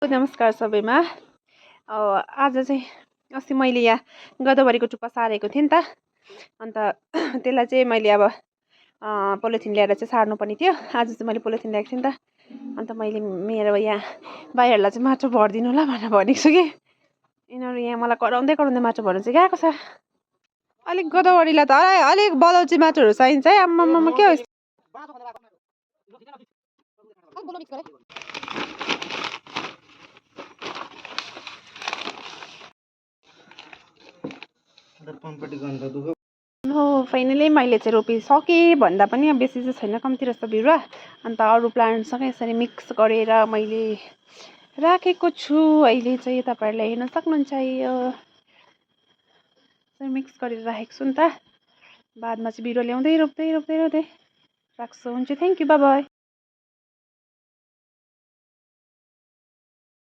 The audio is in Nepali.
नमस्कार सबैमा। आज चाहिँ अस्ति मैले यहाँ गदावरीको टुप्पा सारेको थिएँ नि त। अन्त त्यसलाई चाहिँ मैले अब पोलिथिन ल्याएर चाहिँ सार्नुपर्ने थियो। आज चाहिँ मैले पोलिथिन ल्याएको थिएँ नि त। अन्त मैले मेरो यहाँ भाइहरूलाई चाहिँ माटो भरिदिनु होला भनेर भनेको छु कि यिनीहरू यहाँ मलाई कराउँदै माटो भर्नु चाहिँ गएको छ। अलिक गदावरीलाई त अलिक बलौची माटोहरू चाहिन्छ है। आम्मामा के हो फाइनली मैले चाहिँ रोपिसकेँ भन्दा पनि अब बेसी चाहिँ छैन, कम्ती रहेछ बिरुवा। अन्त अरू प्लान्टसँग यसरी मिक्स गरेर मैले राखेको छु। अहिले चाहिँ तपाईँहरूले हेर्न सक्नुहुन्छ यो मिक्स गरेर राखेको छु नि त। बादमा चाहिँ बिरुवा ल्याउँदै रोप्दै राख्छु। हुन्छ, थ्याङ्क यू, बाई बाई।